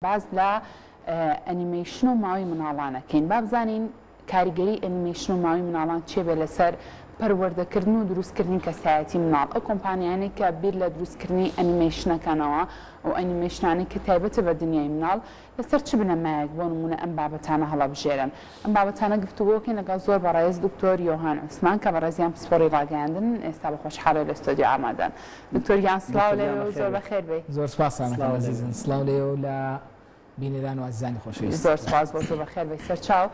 باس لە ئەنیمەیشن و ماوەی مناڵان ئەکەین با بزانین کاریگەری ئەنیمەیشن و ماوەی مناڵان چێ بێ لەسەر پەروەردەکردن و دروستکردنی کەسایەتی مناڵ ئەو کۆمپانیانەی کە بیر لە دروستکردنی ئەنیمەیشنەکەنەوە ئەو ئەنیمەیشنانەی کە تایبەتە بە دنیای مناڵ لەسەر چ بنەمایەک بۆ نموونە ئەم بابەتانە هەڵەبژێرن؟ ئەم بابەتانە گفتوگۆکەین لەگەڵ زۆر بەڕێز دکتۆر یۆهان عوسمان کە بەڕێزیان پسپۆڕی ڕاگەیاندنن ئێستا بە خۆشحاڵیەوە لە ستۆدیۆ ئامادەن. دکتۆر گیان سڵاو لێوێ و زۆر بەخێر بێی. زۆر سپاستان ئەکەم ئەزیزم. سڵاو لێوە و لە بینەران و ئازیزانی خۆشەویست. زۆر سپاس بۆ تۆ بەخێر بێی سەرچاو.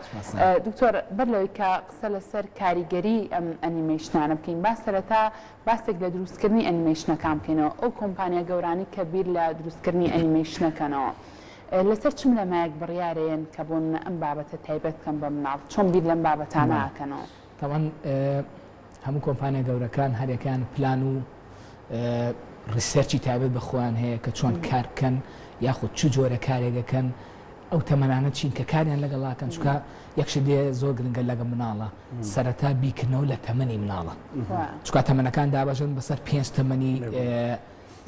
دکتۆر بەر لەوەی کە قسە لەسەر کاریگەری ئەم ئەنیمەیشنانە بکەین با سەرەتا باسێک لە دروستکردنی ئەنیمەیشنەکان بکەینەوە، ئەو کۆمپانیا گەورانەی کە بیر لە دروستکردنی ئەنیمەیشنەکەنەوە لەسەر چ بنەمایەک بڕیارەیەن کە بۆ نمونە ئەم بابەتە تایبەت بکەن بە مناڵ، چۆن بیر لەم بابەتانە ئەکەنەوە؟ تەبعەن هەموو کۆمپانیا گەورەکان هەریەکەیان پلان و research ی تایبەت بە خۆیان هەیە کە چۆن کار بکەن یاخود چ جۆرە کارێک ئەکەن ئەو تەمەنانە چین کە کاریان لەگەڵا کەن چونکە یەک شت دێ زۆر گرنگە لەگە مناڵە سەرەتا بیرکردنەوە لە تەمەنی مناڵە چونکە تەمەنەکان دابەشن بەسەر پێنج تەمەنی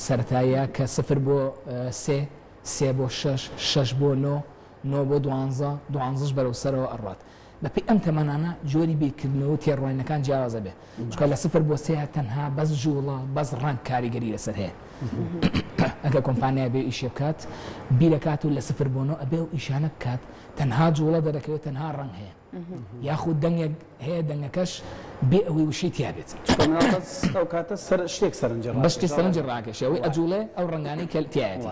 سەرەتاییە کە سفر بۆ سێ سێ بۆ شەش شەش بۆ نۆ نۆ بۆ دوانزە دوانزەش بەرەو سەرەوە ئەڕوات بەپێی ئەم تەمەنانە جۆری بیرکردنەوە و تێڕوانینەکان جیاواز ئەبێ چونکە لە سفر بۆ سێ تەنها بەس جوڵە بەس ڕەنگ کاریگەری لەسەر هەیە ئەگەر کۆمپانیا بێ ئیشێ بکات بیرەکات و لە سفر بۆ نۆ ئەبێ و ئیشانە بکات تەنها جوڵە دەرەکەوێت تەنها ڕەنگ هەیە یاخود دەنگێک هەیە دەنگەکەش بێ ئەوەی وشەی تیا بێت ئەو کاتە سەر شتێک سەرنجی بە شتێک سەرنجی ڕاکێشێ ئەوەی ئەجوڵێ ئەو ڕەنگانەی کە تیایەتی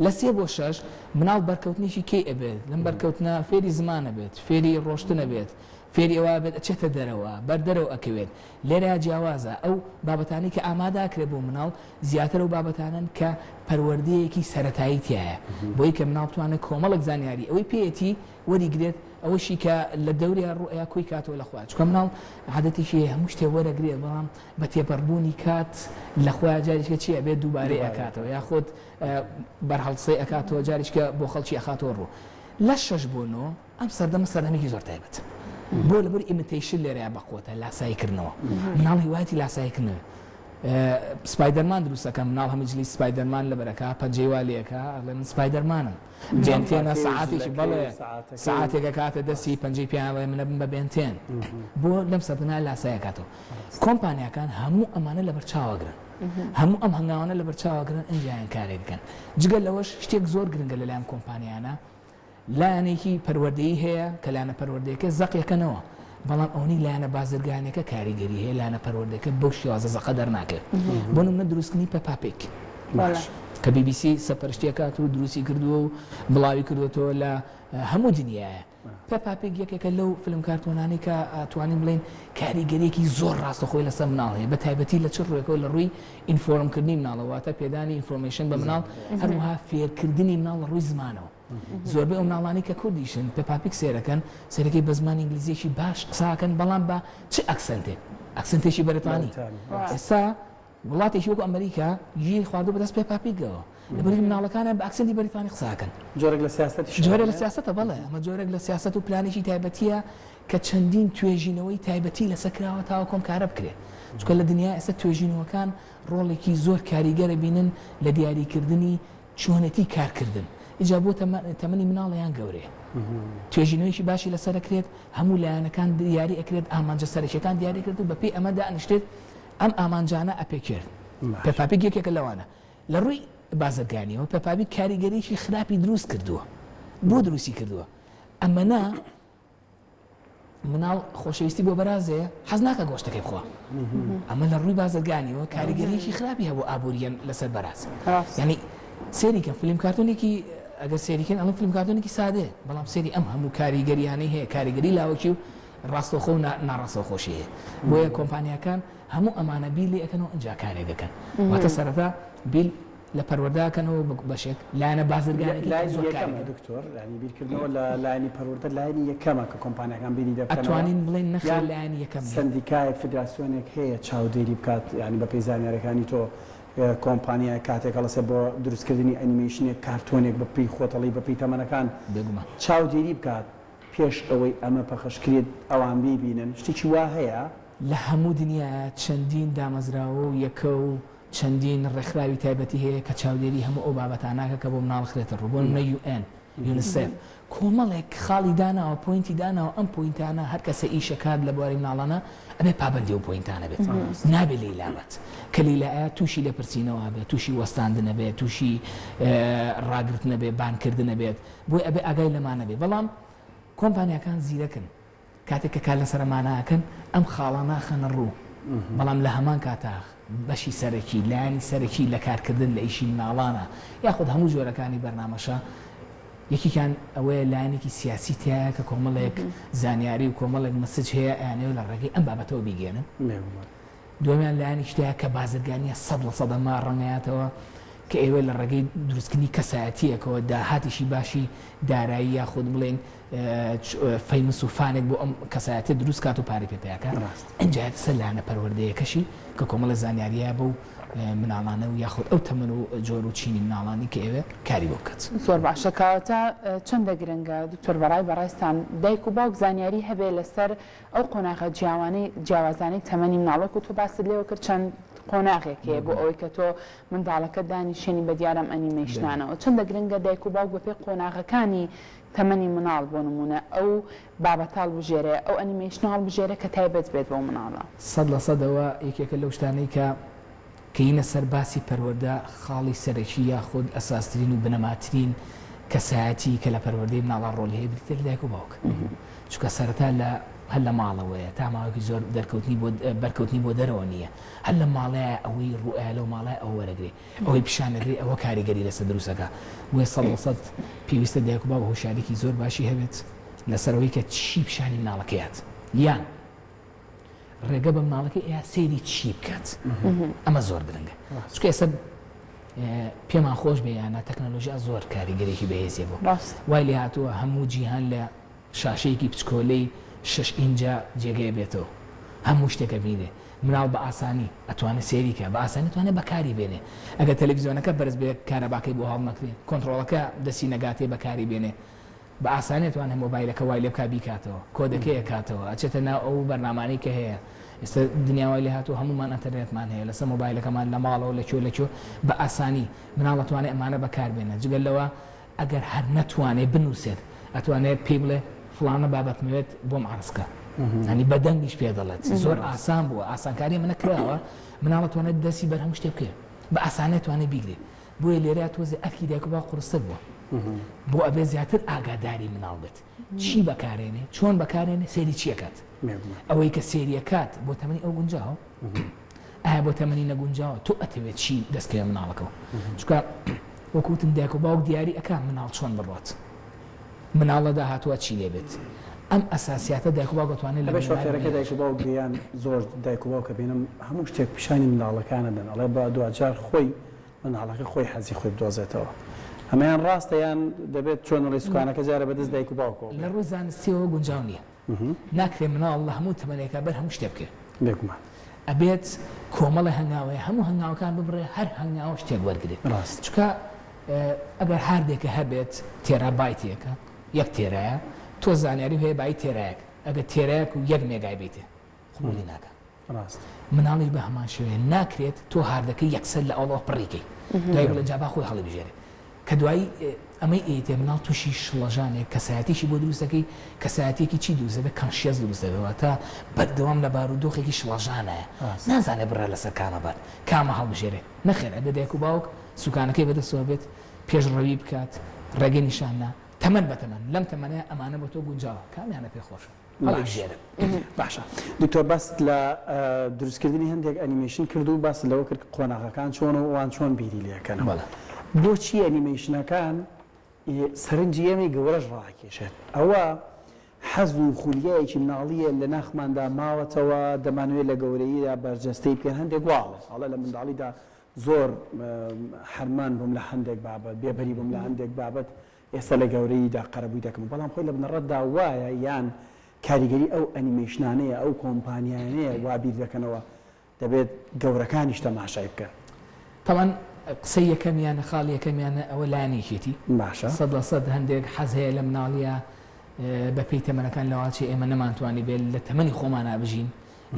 لە سێ بۆ شەش مناڵ بەرکەوتنێکی کەی ئەبێت؟ لەم بەرکەوتنە فێری زمان ئەبێت، فێری ڕۆشتن ئەبێت، فێری ئەوە ئەبێت ئەچێتە دەرەوە، بەر دەرەوە ئەکەوێت. لێرەیا جیاوازە، ئەو بابەتانەی کە ئامادە ئەکرێت بۆ مناڵ زیاتر ئەو بابەتانەن کە پەروەردەیەکی سەرەتایی تیایە، بۆی کە مناڵ بتوانێت کۆمەڵێک زانیاری ئەوەی پێیەتی وەریگرێت، ئەوەشی کە لە دەوریا ڕووئەیا کۆی کاتەوە لە خۆیا، چونکە مناڵ عادەتێکی هەیە هەموو شتێ وەرەگرێت، بەڵام بە تێپەڕبوونی کات لە خۆیا جارێکە چی ئەبێت دووبارەی ئەکاتەوە یاخود بەرهەڵسەی ئەکاتەوە جارێکە بۆ خەڵکی ئەخاتەوە ڕوو. لە شەش بۆ نۆ ئەم سەردەمە سەردەمێکی زۆر تایبەتە. بۆ لەبەر imitation لێرەیا بەقوەتە لاسایی کردنەوە. مناڵ هیوایەتی لاسایی کردنەوە. سپایدەرمان دروست ئەکەن مناڵ هەموو جلی سپایدەرمان لەبەرەکا پەنجەی وا لێکا ئەڵێ من سپایدەرمانم. بێنتێنە سەعاتێکی بەڵێ سەعاتێک ئەکاتە دەستی پەنجەی پێیان ئەڵێ من ئەبم بە بێنتێن. بۆ لەم سەردەمە لاسایی ئەکاتەوە. کۆمپانیاکان هەموو ئەمانە لەبەر چاو ئەگرن. هەموو ئەم هەنگاوانە لەبەرچاو ئەگرن ئینجا کارێک بکەن. جگە لەوەش شتێک زۆر گرنگە لەلایەن کۆمپانیانە لایەنێکی پەروەردەیی هەیە کە لایەنە پەروەردەیەکە زەقیەکەنەوە بەڵام ئەوەی لایەنە بازرگانیەکە کاریگەری هەیە لایەنە پەروەردەکە بەو شێوازە زەقە دەرناکەوێت بۆ نمونە دروستکردنی پێپا پیگ باش کە بی بی سی سەرپەرشتیەکات و دروستی کردووە و بڵاوی کردوێتەوە لە هەموو دنیاە پێپا پیگ یەکێکە لەو فلم کارتۆنانەی کە ئەتوانین بڵێین کاریگەریەکی زۆر ڕاستەخۆی لەسەر مناڵ هەیە بە تایبەتی لە چ ڕووێکەوە لە ڕووی inform کردنی مناڵەوە واتە پێدانی information بە مناڵ هەروەها فێرکردنی مناڵ لە ڕووی زمانەوە زۆربەی ئەو مناڵانی کە کوردیشن پێپا پیگ سێرەکەن سەرەکەی بە زمانی ئینگلیزیەکی باش قساکەن بەڵام بە چ accent ێک accent ێکی بەریتانی ئێستا وڵاتێکی وەکو ئەمریکا گیری خواردووە بەدەست پێپا پیگەوە لەبەرئەوەی مناڵەکانیان بە accent ی بەریتانی قسە ئەکەن. جۆرێک لە سیاسەتیش جۆرێک لە سیاسەتە بەڵێ ئەمە جۆرێک لە سیاسەت و پلانێکی تایبەتیە کە چەندین توێژینەوەی تایبەتی لەسەر کراوە تاوەکو ئەم کارە بکرێت چونکە لە دنیا ئێستا توێژینەوەکان ڕۆڵێکی زۆر کاریگەرە بینن لە دیاریکردنی چۆنێتی کارکردن ئیجا بۆ تەمەنی مناڵە یان گەورەیە توێژینەوەیەکی باشی لەسەر ئەکرێت هەموو لایەنەکان دیاری ئەکرێت ئامانجە سەرەکیەکان دیاری کرد و بەپێی ئەمە دانیشتێت ئەم ئامانجانە ئەپێکێت پێپا پیگ یەکێکە لەوانە لە ڕووی بازرگانیەوە پێپا پیگ کاریگەریی خراپی دروست کردووە. بۆ دروستی کردووە؟ ئەمەنە مناڵ خۆشەویستی بۆ بەرازەیە حەز ناکە گۆشتەکەی بخوا. ئەمە لە ڕووی بازرگانیەوە کاریگەریی خراپی هەبوو ئابووریان لەسەر بەراز. یعنی سێری کە فیلم کارتۆنێکی ئەگەر سێریکەن ئەڵێن فیلم کارتۆنێکی سادەیە بەڵام سێری ئەم هەموو کاریگەریانەی هەیە کاریگەری لاوەکی و ڕاستەوخۆ و ناڕاستەوخۆشی هەیە بۆیە کۆمپانیاکان هەموو ئەمانە بیر لێ ئەکەنەوە ئینجا کارێک ئەکەن واتە سەرەتا بیر لە پەروەردە ئەکەنەوە بە بەشێک لایەنە بازرگانیەکەی کە لایەنی زۆر یەکەمە کاریگەرە. دکتۆر یانی بیرکردنەوە لە لایەنی پەروەردە لایەنی یەکەمە کە کۆمپانیاکان بیری دەبکەنەوە ئەتوانین بڵێین نەخێر یان لایەنی یەکەم نیە. سەندیکایەک فدراسیۆنێک هەیە چاودێری بکات یانی بەپێی زانیاریەکانی تۆ کۆمپانیایەک کاتێک هەڵەسێ بۆ دروستکردنی ئەنیمەیشنێک کارتۆنێک بەپێی خۆتەڵی بەپێی تەمەنەکان بێگومان. چاودێری بکات پێش ئەوەی ئەمە پەخش کرێت ئەوان بیبینن شتێکی وا هەیە؟ لە هەموو دنیایا چەندین دامەزراوە و یەکە و. چەندین ڕێکخراوی تایبەتی هەیە کە چاودێری هەموو ئەو بابەتانە ئەکا کە بۆ مناڵ ئەخرێتە ڕوو، بۆ نمونە UN، یونسێف، کۆمەڵێک خاڵی داناوە، point ی داناوە، ئەم point انە هەر کەسە ئیش ئەکات لە بواری مناڵانە ئەبێ پابەندی ئەو point انە بێت، نابێ لێی لابات، کە لێی لایە تووشی لێپرسینەوە ئەبێت، تووشی وەستاندن ئەبێت، تووشی ڕاگرتن ئەبێت، بانکردن ئەبێت، بۆیە ئەبێ ئاگای لەمانە بێت، بەڵام کۆمپانیاکان زیرەکن. کاتێک کە کار لەسەر ئەمانە ئەکەن ئەم خاڵانە ئەخەنە ڕوو، بەڵام لە هەمان کاتا بەشی سەرەکی، لایەنی سەرەکی لە کارکردن لە ئیشی مناڵانە یاخود هەموو جۆرەکانی بەرنامەشە، یەکێکیان ئەوەیە لایەنێکی سیاسی تیایە کە کۆمەڵێک زانیاری و کۆمەڵێک message هەیە ئەیانەوێت لە ڕێگەی ئەم بابەتەوە بیگەیەنن. دووەمیان لایەنێکی تیایە کە بازرگانییە 100% ئەمە ڕەنگەیاتەوە کە ئێوە لە ڕێگەی دروستکردنی کەسایەتییەکەوە داهاتێکی باشی دارایی یاخود بڵێین famous و فانێک بۆ ئەم کەسایەتیە دروست کات و پارەی پێ پەیا کات ئینجا یەتە سەر لایەنە پەروەردەیەکەشی کە کۆمەڵێ زانیاریە بەو مناڵانە و یاخود ئەو تەمەن و جۆر و چینی مناڵانی کە ئەوێ کاری بۆ بکات. زۆر باشە کەواتە چەندە گرنگە دکتۆر بەڕای بەڕێزتان دایک و باوک زانیاری هەبێ لەسەر ئەو قۆناغە جیاوانەی جیاوازانەی تەمەنی مناڵ وەکو تۆ باست لێوە کرد چەند قۆناغێک هەیە بۆ ئەوەی کە تۆ منداڵەکەت دانیشێنی بە دیار ئەم ئەنیمەیشنانەوە چەندە گرنگە دایک و باوک بەپێی قۆناغەکانی تەمەنی مناڵ بۆ نموونە ئەو بابەتە هەڵبژێرێ، ئەو ئەنیمەیشنە هەڵبژێرێ کە تایبەت بێت بەو مناڵە. 100% ئەوە یەکێکە لەو شتانەی کە کەینە سەر باسی پەروەردە خاڵی سەرەکی یاخود ئەساسترین و بنەماترین کەسایەتی کە لە پەروەردەی مناڵا ڕۆڵی هەیە بریتیە لە دایک و باوک چونکە سەرەتا لە هەر لە ماڵەوەیە تا ماوەیەکی زۆر دەرکەوتنی بۆ بەرکەوتنی بۆ دەرەوە نییە هەر لە ماڵەیە ئەوەی ڕوئەیە لەو ماڵەیە ئەوە وەرەگرێ ئەوەی پیشان دەدرێت ئەوە کاریگەری لەسەر دروست ئەکا بۆیە 100% پێویستە دایک و باوک هۆشیاریکی زۆر باشی هەبێت لەسەر ئەوەی کە چی پیشانی مناڵەکەیات یان ڕێگە بە مناڵەکەی ئەیا سەیری چی بکات ئەمە زۆر گرنگە چونکە ئێستا پێمان خۆش بێ یانە تەکنەلۆژیا زۆر کاریگەرێکی بەهێزیە بۆ وای لێ هاتووە هەموو جیهان لە شاشەیەکی بچکۆلەی شەش ئینجا جێگەی بێتەوە هەموو شتێک ئەبینرێ مناڵ بە ئاسانی ئەتوانێ سەیری کا بە ئاسانی ئەتوانێ بەکاری بێنێ ئەگەر تەلەفزیۆنەکە بەرز بێ کارەباکەی بۆ هەڵنەکرێ کۆنتڕۆڵەکە دەستی نەگاتێ بەکاری بێنێ بە ئاسانی ئەتوانێ مۆبایلەکە وای لێ بکا بیکاتەوە کۆدەکەی ئەکاتەوە ئەچێتە ناو ئەو بەرنامانەی کە هەیە ئێستا دنیا وای لێ هاتووە هەموومان ئەنتەرنێتمان هەیە لەسەر مۆبایلەکەمان لە ماڵەوە لە کوێ لە کوێ بە ئاسانی مناڵ ئەتوانێ ئەمانە بەکار بێنێ جگە لەوە ئەگەر هەر نەتوانێ بنووسێت ئەتوانێ پێی بڵێ فڵانە بابەتمەوێت بۆم عەرز کە یانی بە دەنگیش پێ دەڵێت زۆر ئاسان بووە ئاسانکاری ئەمە نەکراوە مناڵ ئەتوانێت دەستی بەر هەموو شتێ بکەوێت بە ئاسانی ئەتوانێت بیگرێت بۆیە لێرە تۆزێ ئەرکی دایک و باوک قورستر بووە بۆ ئەبێ زیاتر ئاگاداری مناڵ بێت چی بەکارێنێ چۆن بەکارێنێ سەیری چیەکات ئەوەی کە سێریەکات بۆ تەمەنی ئەو گونجاوە ئایا بۆ تەمەنی نەگونجاوە تۆ ئەتەوێت چی دەستکەوێ مناڵەکەەوە چونکە وەکو وتم دایک و باوک دیاری ئەکا مناڵ چۆن بڕوات مناڵ لە داهاتووە چی لێ بێت ئەم ئەساسیاتە دایک و باوک ئەتوانێت لە ئەبێ شۆفێرەکە دایک و باوک بێ یان زۆر دایک و باوکە بینم هەموو شتێک پیشانی منداڵەکان ئەدەن ئەڵێ با دواجار خۆی مناڵەکە خۆی حەزی خۆی بدۆزێتەوە ئەمەیان ڕاستە یان دەبێت چۆن ئەڵێی سوکانەکە جارێ بەدەست دایک و باوکەوە بێ؟ لە ڕووی زانستیەوە گونجاو نییە ناکرێ مناڵ لە هەموو تەمەنێکا بەر هەموو شتێ بکەوێ. بێگومان. ئەبێت کۆمەڵێ هەنگاو هەیە هەموو هەنگاوەکان ببڕێ هەر هەنگاوە شتێک وەرگرێ. ڕاستە. چونکە ئەگەر هاردێکە هەبێت تێرابایتێکە یەک تێرایە تۆ زانیاری هەیە بایی تێرایەک ئەگەر تێرایەک و یەک مێگای بیتێ قبوڵی ناکا. ڕاستە. مناڵیش بە هەمان شێوەیە ناکرێت تۆ هاردەکەی یەکسەر لە ئەوڵەوە پڕی کەی دوای بڵێ جا با خۆی هەڵیبژێرێ کە دوایی ئەمەی ئەیتێ مناڵ تووشی شڵەژانێک کەسایەتیشی بۆ دروست دەکەی کەسایەتیەکی چی دروست دەبێت conscious دروست دەبێت واتە بەردەوام لە بارودۆخێکی شڵەژانایە نازانێ بڕیار لەسەر کامە بات کامە هەڵبژێرێ نەخێر ئەبێ دایک و باوک سوکانەکەی بەدەستەوە بێت پێشڕەوی بکات ڕێگەی نیشان نا تەمەن بە تەمەن لەم تەمەنەیە ئەمانە بۆ تۆ گونجاوە کامیانە پێ خۆشە هەڵیبژێرە. باشە دکتۆر باست لە دروستکردنی هەندێک ئەنیمەیشن کرد و باست لەوە کرد قۆناغەکان چۆن و ئەوان چۆن بیری لێکەنەوە بۆچی ئەنیمەیشنەکان سەرنجی ئێمەی گەورەش ڕاکێشێت ئەوە حەز و خولیایەکی مناڵیە لە ناخماندا ماوەتەوە دەمانەوێت لە گەورەییدا بەرجەستەی بکەین هەندێک واڵێ ئەڵێ لە منداڵیدا زۆر حەرمان بووم لە هەندێک بابەت بێبەری بووم لە هەندێک بابەت ئێستا لە گەورەییدا قەرەبووی دەکەمەوە، بەڵام خۆی لە بنەڕەتدا وایە یان کاریگەری ئەو ئەنیمەیشنانەیە، ئەو کۆمپانیایانەیە وا بیر دەکەنەوە دەبێت گەورەکانیش تەماشای بکەن. تەبعەن قسەی یەکەمیانە، خاڵی یەکەمیانە ئەوە لایەنێکیەتی. باشە. 100% هەندێک حەز هەیە لە مناڵییا بە پێی تەمەنەکان لەواچێ ئێمە نەمانتوانیبێ لە تەمەنی خۆمانا بژین.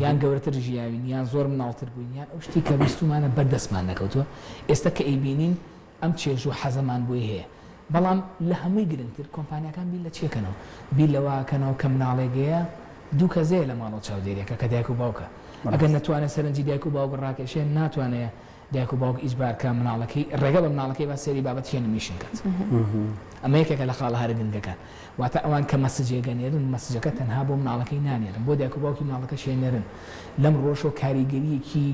یان گەورەتر ژیاوین یان زۆر مناڵتر بووین یان ئەو شتی کە ویستومانە بەردەستمان نەکەوتووە ئێستا کە ئەیبینین ئەم چێژ و حەزەمان بۆی هەیە بەڵام لە هەمووی گرنگتر کۆمپانیاکان بیر لە چی ئەکەنەوە؟ بیر لەوە ئەکەنەوە کە مناڵێک هەیە دوو کەس هەیە لە ماڵەوە چاودێریەکە کە دایک و باوکە ئەگەر نەتوانێت سەرنجی دایک و باوک ڕاکێشێ ناتوانێ دایک و باوک ئیجبار کە مناڵەکەی ڕێگە بە مناڵەکەی با سەیری بابەتی ئەنیمەیشن کات ئەمە یەکێکە لە خاڵە هەرە گرنگەکان واتە ئەوان کە message ێک ئەنێرن message ەکە تەنها بۆ مناڵەکەی نانێرن بۆ دایک و باوکی مناڵەکەش ئەنێرن لەم ڕۆژەوە کاریگەریەکی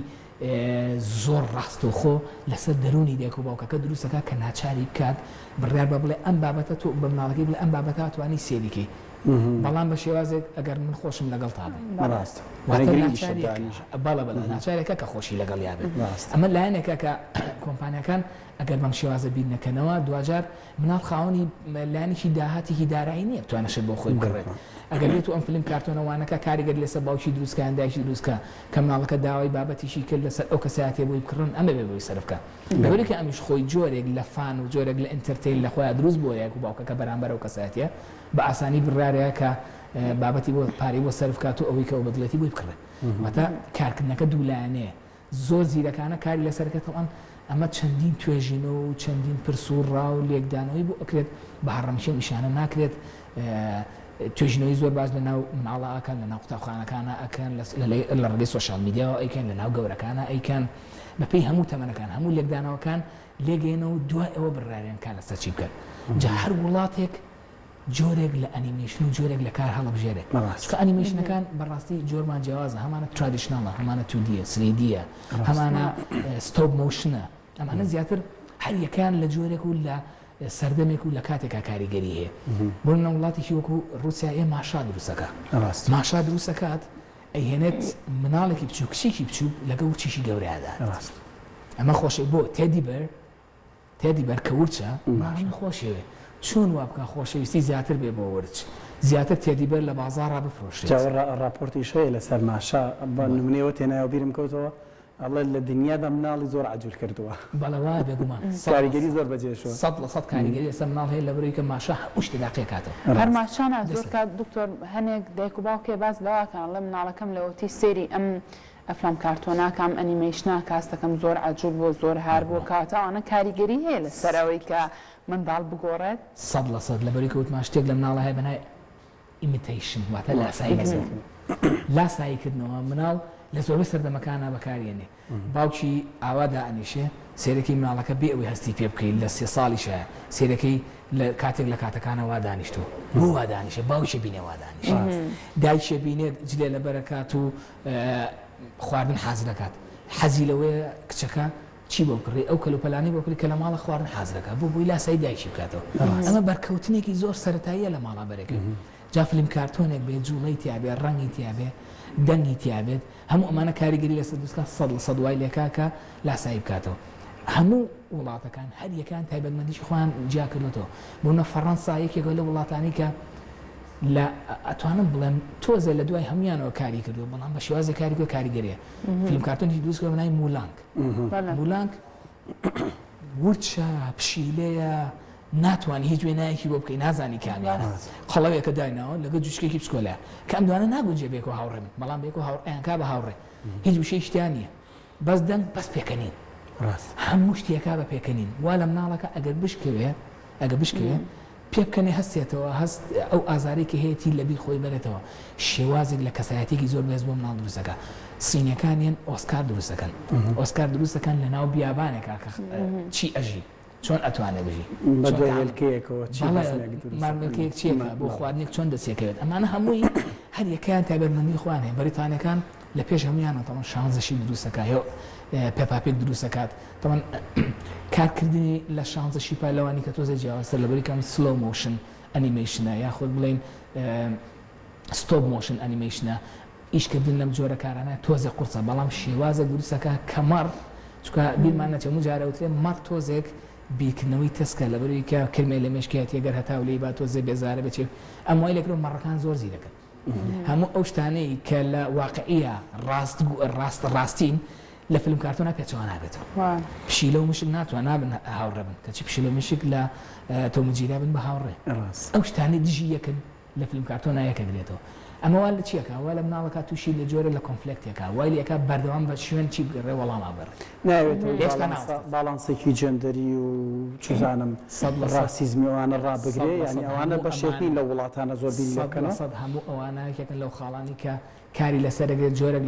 زۆر ڕاستەوخۆ لەسەر دەروونی دایک و باوکەکە دروست دەکات کە ناچاری بکات بڕیار بە بڵێ ئەم بابەتە تۆ بە مناڵەکەی بڵێ ئەم بابەتە توانی سەیری کەی بەڵام بە شێوازێک ئەگەر من خۆشم لەگەڵتا بم ڕاستە واتە گرنگیشە ناچاریەکە دانیشە. بەڵێ بەڵێ ناچارێکە کە خۆشی لەگەڵیا بێت ڕاستە. ئەمە لایەنێکە کە کۆمپانیاکان ئەگەر بەم شێوازە بیر نەکەنەوە دواجار مناڵ خاوەنی لایەنێکی داهاتێکی دارایی نییە بتوانێت شت بۆ خۆی بکڕێت ئەگەر بێت و ئەم فلم کارتۆنە وانەکە کاریگەری لەسەر باوکی دروست کە یان دایکی دروست کە کە مناڵەکە داوای بابەتیشی کرد لەسەر ئەو کەسایەتیە بۆی بکڕن ئەمە بێ بۆی سەرف کە لەبەرئەوەی کە ئەمیش خۆی جۆرێک لە fan و جۆرێک لە entertain لە خۆیا دروست بۆ دایک و باوکەکە بەرامبەر ئەو کەسایەتیە بە ئاسانی بڕیارەیە کە بابەتی بۆ پارەی بۆ سەرف کات و ئەوەی کە ئەو بەدڵێتی بۆی بکڕێ واتە کارکردنەکە دوو لایەنەیە زۆر زیرەکانە کاری لەسەر کرد تەبعەن ئەمە چەندین توێژینەوە و چەندین پرس و ڕا و لێکدانەوەی بۆ ئەکرێت بە هەڕەمەکی ئەم ئیشانە ناکرێت توێژینەوەی زۆر باش لە ناو مناڵە ئەکەن لە ناو قوتابخانەکانە ئەکەن لە ڕێگەی social media وە ئەیکەن لە ناو گەورەکانە ئەیکەن بەپێی هەموو تەمەنەکان هەموو لێکدانەوەکان لێگەینەوە دوای ئەوە بڕیاریان کار لەسەر چی بکەن جا هەر وڵاتێک جۆرێک لە ئەنیمەیشن و جۆرێک لە کار هەڵبژێرێ چونکە ئەنیمەیشنەکان بەڕاستی جۆرمان جیاوازە هەمانە traditional ە هەمانە 2D یە 3D یە هەمانە stop motion ە ئەمانە زیاتر هەر یەکەیان لە جۆرێک و لە سەردەمێک و لە کاتێکا کاریگەری هەیە بۆ نمونە وڵاتێکی وەکو ڕووسیا ئێ ماشا دروستەکە ماشا دروستەکات ئەیهێنێت مناڵێکی بچوو کچێکی بچوو لەگە ورچێکی گەورەیادا ئەمە خۆشی بۆ teddy bear teddy bear کە ورچە مامی خۆشیەوێ چۆن وا بکا خۆشەویستی زیاتر بێ بۆ ورچ زیاتر teddy bear لە بازاڕا بفرۆشرێت. جا ڕاپۆرتیش هەیە لەسەر ماشا بە نمونەی ئەوە تێنایەوە بیرم کەوتەوە ئەڵێ لە دنیادا مناڵی زۆر عەجول کردووە. بەڵێ وایە بێگومان کاریگەری زۆر بەجێشوە. 100% کاریگەری لەسەر مناڵ هەیە لەبەرئەوەی کە ماشا هەموو شتێ داقی ئەکاتەوە. هەر ماشا نا زۆر کات دکتۆر هەنێک دایک و باوکێ باس لەوە ئەکەن ئەڵێ مناڵەکەم لەوەتی سەیری ئەم ئەفلام کارتۆنا کام ئەنیمەیشنا کاستەکەم زۆر عەجول بووە زۆر هار بووە کەواتە ئەوانە کاریگەری هەیە لەسەر ئەوەی کە منداڵ بگۆڕێت؟ 100% لەبەرئەوەی کە وتمان شتێک لە مناڵا هەیە بەناوی imitation واتە لاسایی کردنەوە لاسایی کردنەوە مناڵ لە زۆربەی سەردەمەکانا بەکاریەنێ باوکی ئاوا دائەنیشێ سەیرەکەی مناڵەکە بێ ئەوەی هەستی پێ بکەی لە سێ ساڵیشایە سەیرەکەی لە کاتێک لە کاتەکانە وا دانیشتووە بۆ وا دانیشێ باوکی بینێ وا دانیشێ دایکێ بینێت جلێ لەبەرەکات و خواردن حازر دەکات حەزی لەوەیە کچەکە چی بۆ بکڕی ئەو کەلوپەلانەی بۆ بکڕی کە لە ماڵە خواردن حازر دەکات بۆ بۆی لاسایی دایکی بکاتەوە ئەمە بەرکەوتنێکی زۆر سەرەتاییە لە ماڵا بەرەکە جا فلیم کارتۆنێک بێت جوڵەی تیابێ ڕەنگی تیابێ دەنگی تیابێت هەموو ئەمانە کاریگەری لەسەر دروستکە 100% وای لێکا کە لاسایی بکاتەوە هەموو وڵاتەکان هەر یەکان تایبەتمەندیی خۆیان جیا کردوێتەوە بۆ فەڕەنسا یەکێکە لە وڵاتانی کە لە ئەتوانم بڵێم تۆزێ لە دوای هەموویانەوە کاری کردووە بەڵام بە شێوازێک کاری کردووە کاریگەریە فیلم کارتۆنێکی دروست کردووە بە ناوی مولانگ مولانگ ورچە پشیلەیە ناتوانانی هیچ وێنایەکی بۆ بکەی نازانی کامیانە قەڵەوێکە دایناوە لەگە جوچکێکی بچکۆلە کە ئەم دوانە ناگونجێ بێکەوە هاوڕێ بن بەڵام بێکەوە هاوڕێیان کا بە هاوڕێ هیچ وشەی شتیان نییە بەس دەنگ بەس پێکەنین هەموو شتێکا بە پێکەنین وا لە مناڵەکە ئەگەر بشکەوێ ئەگە بشکەوێ پێبکەنێ هەستێتەوە هەست ئەو ئازارەی کە هەیەتی لەبیر خۆی بەرێتەوە شێوازێک لە کەسایەتیەکی زۆر بەهێز بۆ مناڵ دروست دەکات سینەکان یەن ئۆسکار دروست دەکەن ئۆسکار دروست دەکەن لە ناو بیابانێکا کە چی ئەژی چۆن ئەتوانێ بژی بە دوای هێلکەیەکەوە چی بەزمێک دروست دەکەن. مارمێلکەیەک چیەکە بۆ خواردنێک چۆن دەستێکەوێت ئەمانە هەمووی هەر یەکەیان تایبەتمەندی خۆیان هەیە بەریتانیەکان لە پێش هەموویانەوە تەبعەن شانزە sheep دروست دەکات هێ Peppa Pig دروست دەکات تەبعەن کارکردنی لە شانزە sheep ا لەوانی کە تۆزێ جیاوازتر لەبەری کەم slow motion animation ە یاخود بڵێین stop motion animation ە ئیشکردن لەم جۆرە کارانە تۆزێ قورسە بەڵام شێوازە دروستەکە کە مەڕ چونکە بیرمان نەچێ هەموو جارە وترێ مەڕ تۆزێک بیرکردنەوەی تەسکە لەبەرئەوەی کە کرمێ لە مێشکیەتی گەر هەتاو لێی با تۆزێ بێزارە بێ چێ ئەم وای لێکردوە مەڕەکان زۆر زیرەکن هەموو ئەو شتانەی کە لە واقعیە ڕاست ڕاست ڕاستین لە فیلم کارتۆنا پێچەوە نابێتەوە پشیلە و مشک ناتوان نابن هاوڕێ بن کەچی پشیلە و مشک لە تۆم و جیرا بن بە هاوڕێ ئەو شتانەی دژی یەکن لە فیلم کارتۆنا یەکەگرێتەوە. ئەمە وا لە چیەکا وا لە مناڵەکە تووشی لە جۆرە لە conflict ێکا وای لێکا بەردەوام بە شوێن چی بگەڕێ وەڵاما بەڕێ. نایەوێتەوە باڵانسێکی جێندەری و چوزانم ڕاسیزمی ئەوانە ڕابگرێ یانی ئەوانە بەشێک نین لەو وڵاتانە زۆر بیری لێ بکەنەوە. 100% هەموو ئەوانە یەکێکن لەو خاڵانەی کە کاری لەسەر دەکرێت جۆرێک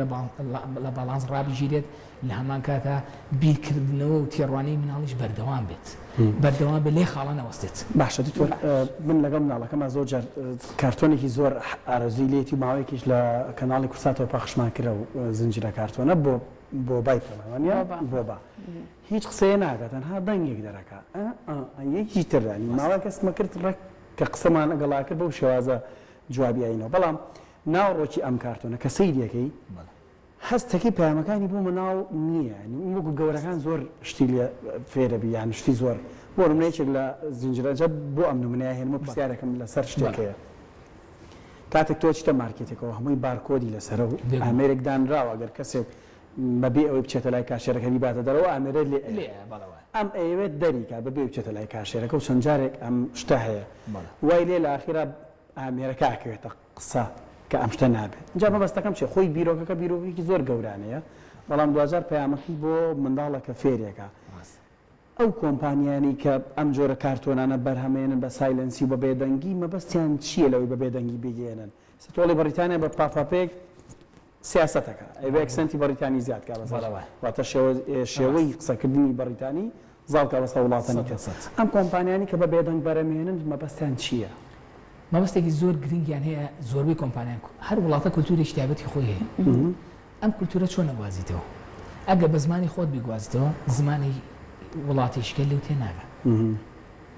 لە باڵانس ڕابگیرێت لە هەمان کاتا بیرکردنەوە و تێڕوانینی مناڵیش بەردەوام بێت بەردەوام بێت لێ خاڵە نەوەستێت. باشە دکتۆر من لەگەڵ مناڵەکەما زۆر جار کارتۆنێکی زۆر ئارەزووی لێتی و ماوەیەکیش لە کەناڵی کوردساتەوە پەخشمان کرد ئەو زنجیرە کارتۆنە بۆ بۆبای پێڵێن وانیە بۆبا هیچ قسەیە ناکا تەنها دەنگێک دەرەکا ئە ئە ئە یەکی تر یانی ماوەیەک هەستمە کرد ڕێک کە قسەمان لەگەڵا کرد بەو شێوازە جوابی ئەینەوە بەڵام ناوەڕۆکی ئەم کارتۆنە کە سەیریەکەی هەستەکەی پەیامەکانی بۆ مناڵ نییە یانی وەکو گەورەکان زۆر شتی لێ فێرەبی یان شتی زۆر بۆ نمونە یەکێک لە زنجیرە جا بۆ ئەم نمونەیە هێنمەوە پرسیارێکم لەسەر شتێک هەیە کاتێک تۆ چیتە مارکێتێکەوە هەمووی بارکۆدی لەسەرە و ئامێرێک دانراوە گەر کەسێک بەبێ ئەوەی بچێتە لای کاشێرەکە بیباتە دەرەوە ئامێرە لێ ئەم ئەیەوێت دەریکا بەبێ بچێتە لای کاشێرەکە و چەند جارێک ئەم شتە هەیە وای لێ لە ئاخیرا ئامێرەکە ئەکەوێتە قسە کە ئەم شتە نابێت جا مەبەستەکەم چیە خۆی بیرۆکەکە بیرۆکێکی زۆر گەورانەیە بەڵام دواجار پەیامەکەی بۆ منداڵە کە فێرێکە ئەو کۆمپانیانەی کە ئەم جۆرە کارتۆنانە بەرهەمەیەنن بە silence ی و بە بێدەنگی مەبەستیان چییە لەوەی بە بێدەنگی بیگەیەنن؟ ئێستا تۆڵی بەڕیتانیا بە پاپاپێک سیاسەتەکە ئەیبێ accent ی بەڕیتانی زیاد کا بەسەر واتە شێوەی قسەکردنی بەڕیتانی زاڵ کا بەسەر وڵاتانی تر. ئەم کۆمپانیانەی کە بە بێدەنگ بەرەمێنن مەبەستیان چییە؟ مەبەستێکی زۆر گرنگیان هەیە زۆربەی کۆمپانیان هەر وڵاتە کولتوورێکی تایبەتی خۆی هەیە. ئەم کولتوورە چۆن ئەگوازیتەوە؟ ئەگەر بە زمانی خۆت بیگوازیتەوە، زمانی وڵاتێکی کە لێو تێناگا.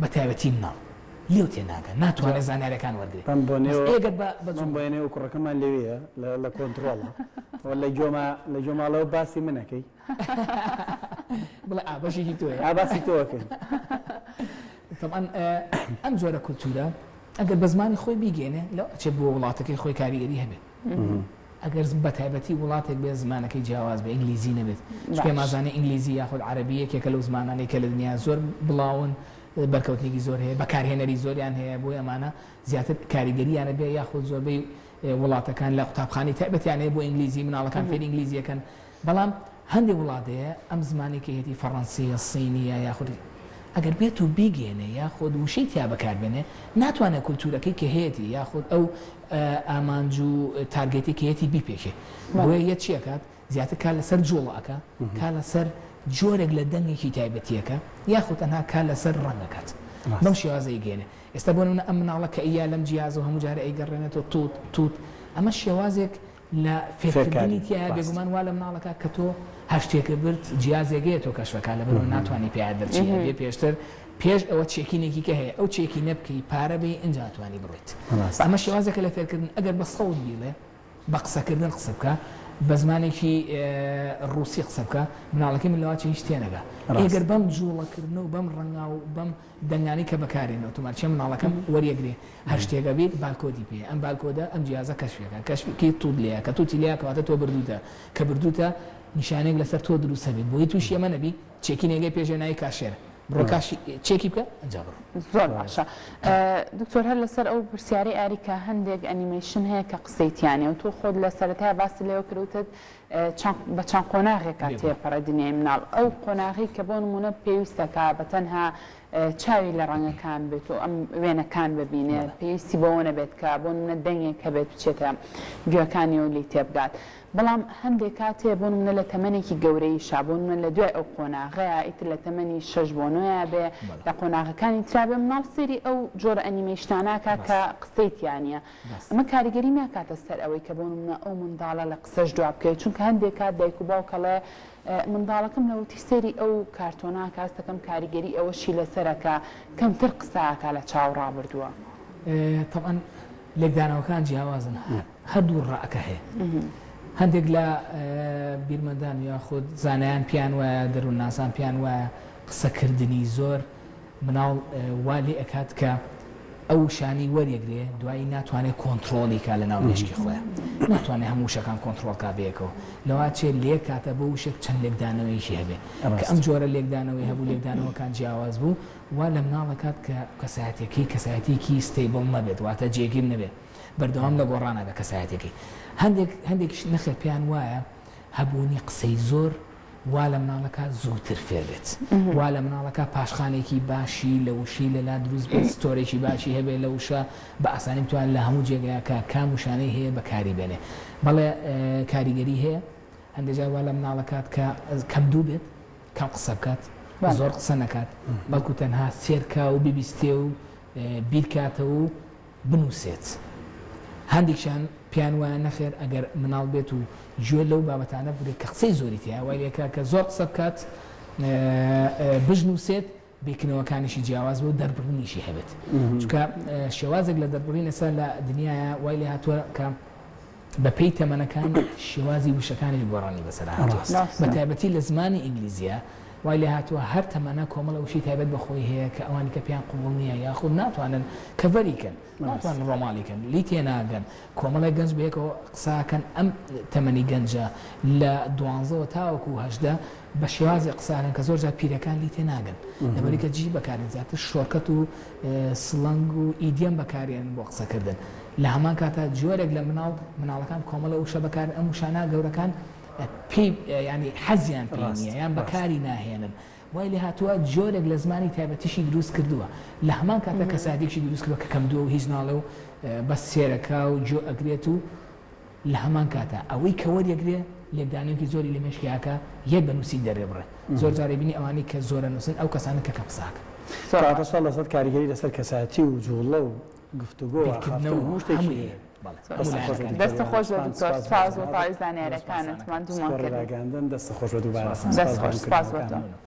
بە تایبەتی مناڵ لێو تێناگا، ناتوانێت زانیاریەکان وەرگرێت. بەم بۆنەیەوە ئێگەر بە بە بەم بۆنەیەوە کوڕەکەمان لەوێیە لە لە کۆنتڕۆڵە و لە گۆما لە گۆماڵەوە باسی من ئەکەی. بڵێ ئا بەشێکی تۆیە. ئا باسی تۆ ئەکەین. تەبعەن ئەم جۆرە کولتوورە ئەگەر بە زمانی خۆی بیگەینێ لەوە ئەچێت بۆ وڵاتەکەی خۆی کاریگەری هەبێت. ئەگەر بە تایبەتی وڵاتێک بێت زمانەکەی جیاواز بێت ئینگلیزی نەبێت چونکە ئێمە ئەزانین ئینگلیزی یاخود عەرەبی یەکێکە لەو زمانانەی کە لە دنیا زۆر بڵاون بەرکەوتنێکی زۆر هەیە بەکارهێنەری زۆریان هەیە بۆیە ئەمانە زیاتر کاریگەرییان هەبێ یاخود زۆربەی وڵاتەکان لە قوتابخانەی تایبەتیان هەیە بۆ ئینگلیزی مناڵەکان فێری ئینگلیزیەکەن بەڵام هەندێک وڵات هەیە ئەم زمانەی کە هێتی فەڕەنسییە، سینییە یاخود ئەگەر بێت و بیگەیەنێ یاخود وشەی تیا بەکار بێنێ ناتوانێ کولتوورەکەی کە هەیەتی یاخود ئەو ئامانج و target ی کە هەیەتی بیپێکێ. بۆیە یە چی ئەکات زیاتر کار لەسەر جووڵە ئەکا، کار لەسەر جۆرێک لە دەنگێکی تایبەتی ئەکا یاخود تەنها کار لەسەر ڕەنگ ئەکات. بەم شێوازە ئەیگەیەنێ. ئێستا بۆ نموونە ئەم مناڵە کە ئەیا لەم جیهازە و هەموو جارێ ئەیگەڕێنێتەوە تووت تووت ئەمە شێوازێک لە فێرکردنی تیایە بێگومان وا لە مناڵەکە کە تۆ هەر شتێکە برد جیازێک هەیە تۆ کەشفەکە لەبەرەوە ناتوانانی پیا دەرچی ئەبێ پێشتر پێش ئەوە checking ێکی کە هەیە ئەو checking ە بکەی پارە بێ ئینجا توانی بڕۆیت ئەمە شێوازێکە لە فێرکردن ئەگەر بە سەوت بیڵێ بە قسەکردن قسە بکە بە زمانێکی ڕوسی قسە بکە مناڵەکەی من لەواچ هیچ تێنەگا ئەگەر بەم جوڵەکردن و بەم ڕەنگا و بەم دەنگانەی کە بەکارێن ئۆتۆماتیکە مناڵەکەم وەریەگرێ هەر شتێک ئەبیت بارکۆدی پێیە ئەم بارکۆدە ئەم جیهازە کەشفێکە کەشفی توت لێیە کە توتی لێیە کەواتە تۆ بردووتە کە بردووتە نیشانەیەک لەسەر تۆ دروست هەبێت بۆی تووشی ئەمە نەبی checking ێگەی پێشێ ناوی cashier ە بڕۆ کاشی چێکی بکە ئەنجا بڕۆ. زۆر باشە دکتۆر هەر لەسەر ئەو پرسیارەی ئاری کە هەندێک ئەنیمەیشن هەیە کە قسەی تیا نیە و تۆ خۆت لە سەرەتای باست لێوە کرد وتت بە چەند قۆناغێکا تێپەڕێ دنیای مناڵ ئەو قۆناغەی کە بۆ نموونە پێویستە کە بە تەنها چاوی لە ڕەنگەکان بێت و ئەم وێنەکان ببینێ پێویستی بەوە نەبێت کە بۆ نمونە دەنگێک هەبێت بچێتە گوێکانی و لێی تێبگات بەڵام هەندێک کات هەیە بۆ نمونە لە تەمەنێکی گەورەیشا بۆ نمونە لە دوای ئەو قۆناغەیە ئیتر لە تەمەنی شەش بۆ نۆیا بێ لە قۆناغەکانی ترا بێ مناڵ سەیری ئەو جۆرە ئەنیمەیشنانە ئەکا کە قسەی تیا نییە ئەمە کاریگەری ناکاتە سەر ئەوەی کە بۆ نمونە ئەو منداڵە لە قسەش دوا بکەوێت چونکە هەندێک کات دایک و باوک ئەڵێ منداڵەکەم لەوەتی سەیری ئەو کارتۆنە ئەکا هەست دەکەم کاریگەری ئەوەشی لەسەرە کە کەمتر قسە ئەکا لە چاو ڕابردووە. تەبعەن لێکدانەوەکان جیاوازن هەردوو ڕائەکە هەیە هەندێک لە بیرمەندان یاخود زانایان پێیان وایە دەروونناسان پێیان وایە قسەکردنی زۆر مناڵ وا لێ ئەکات کە ئەو وشانەی وەریەگرێ دوایی ناتوانێ کۆنتڕۆڵی کا لە ناو مێشکی خۆیا ناتوانێ هەموو وشەکان کۆنتڕۆڵ کا بەیەکەوە لەواچێ لەیەک کاتە بۆ وشێک چەند لێکدانەوەیەکی هەبێ کە ئەم جۆرە لێکدانەوەی هەبوو لێکدانەوەکان جیاواز بوو وا لە مناڵ ئەکات کە کەسایەتیەکەی کەسایەتیەکی stable نەبێت واتە جێگیر نەبێت. بەردەوام لە گۆڕانە بە کەسایەتەکەی. هەندێک هەندێکیش نەخێر پێیان وایە هەبوونی قسەی زۆر وا لە مناڵەکە زووتر فێر بێت، وا لە مناڵەکە پاشخانێکی باشی لە وشەی لەلا دروست بێت، store ێکی باشی هەبێت لە وشە، بە ئاسانی بتوانێت لە هەموو جێگایەکا کام وشانەی هەیە بەکاری بێنێ. بەڵێ کاریگەری هەیە، هەندێک جار وا لە مناڵەکات کە کەمدوو بێت، کەم قسە بکات، زۆر قسە نەکات، بەڵکو تەنها سێرکا و ببیستێ و بیرکاتەوە و بنووسێت. هەندێکیان پێیان وایە نەخێر ئەگەر مناڵ بێت و گوێ لەو بابەتانە بگرێت کە قسەی زۆری تیایە وای لێکا کە زۆر قسە بکات بشنووسێت بیرکردنەوەکانیشی جیاواز بێ و دەربڕینیشی هەبێت چونکە شێوازێک لە دەربڕین ئێستا لە دنیاە وای لێ هاتووە کە بە پێی تەمەنەکان شێوازی وشەکانیش گۆڕانی بەسەر هاتووە بە تایبەتی لە زمانی ئینگلیزیە وای لێ هاتووە هەر تەمەنە کۆمەڵە وشەی تایبەت بە خۆی هەیە کە ئەوانی کە پێیان قبوڵ نییە یاخود ناتوانن cover ی کەن ناتوانن ڕۆماڵی کەن لی تێناگەن کۆمەڵێک گەنج بەیەکەوە قساکەن ئەم تەمەنی گەنجە لە دوانزەوە تاوەکو 18 بە شێوازێک قساکەن کە زۆر جار پیرەکان لی تێناگەن لەبەری کە جی بەکارێن زیاتر shortcut و slang و idiom بەکارێن بۆ قسەکردن لە هەمان کاتا جۆرێک لە مناڵ مناڵەکان کۆمەڵە وشە بەکار ئەم وشانە گەورەکان پێی یانی حەزیان پێی نییە یان بەکاری ناهێنن وای لێ هاتووە جۆرێک لە زمانی تایبەتیشی دروست کردووە لە هەمان کاتە کەساتێکی دروست کردووە کە کەم دووە و هیچ ناڵێ و بەس سێرەکە و گوێ ئەگرێت و لە هەمان کاتە ئەوەی کە وەریەگرێ لێکدانەوەیەکی زۆری لە مێشکی ئەکا یەک بە نووسین دەرێبڕێ زۆر جارێ بینی ئەوانەی کە زۆرە نووسن ئەو کەسانە کە کەم قسە ئەکەن. کەواتە سەد لە سەد کاریگەری لەسەر کەسایەتی و جووڵە و گفتوگۆ و ئاخافتن و هەموو شتێکی هەیە. دەستت خۆش بێت دکتۆر سوپاس بۆ تەواوی زانیاریەکانت ماندوومان کردی. دەستت خۆش بێت دووبارە. دەست خۆش سوپاس بۆ تۆ.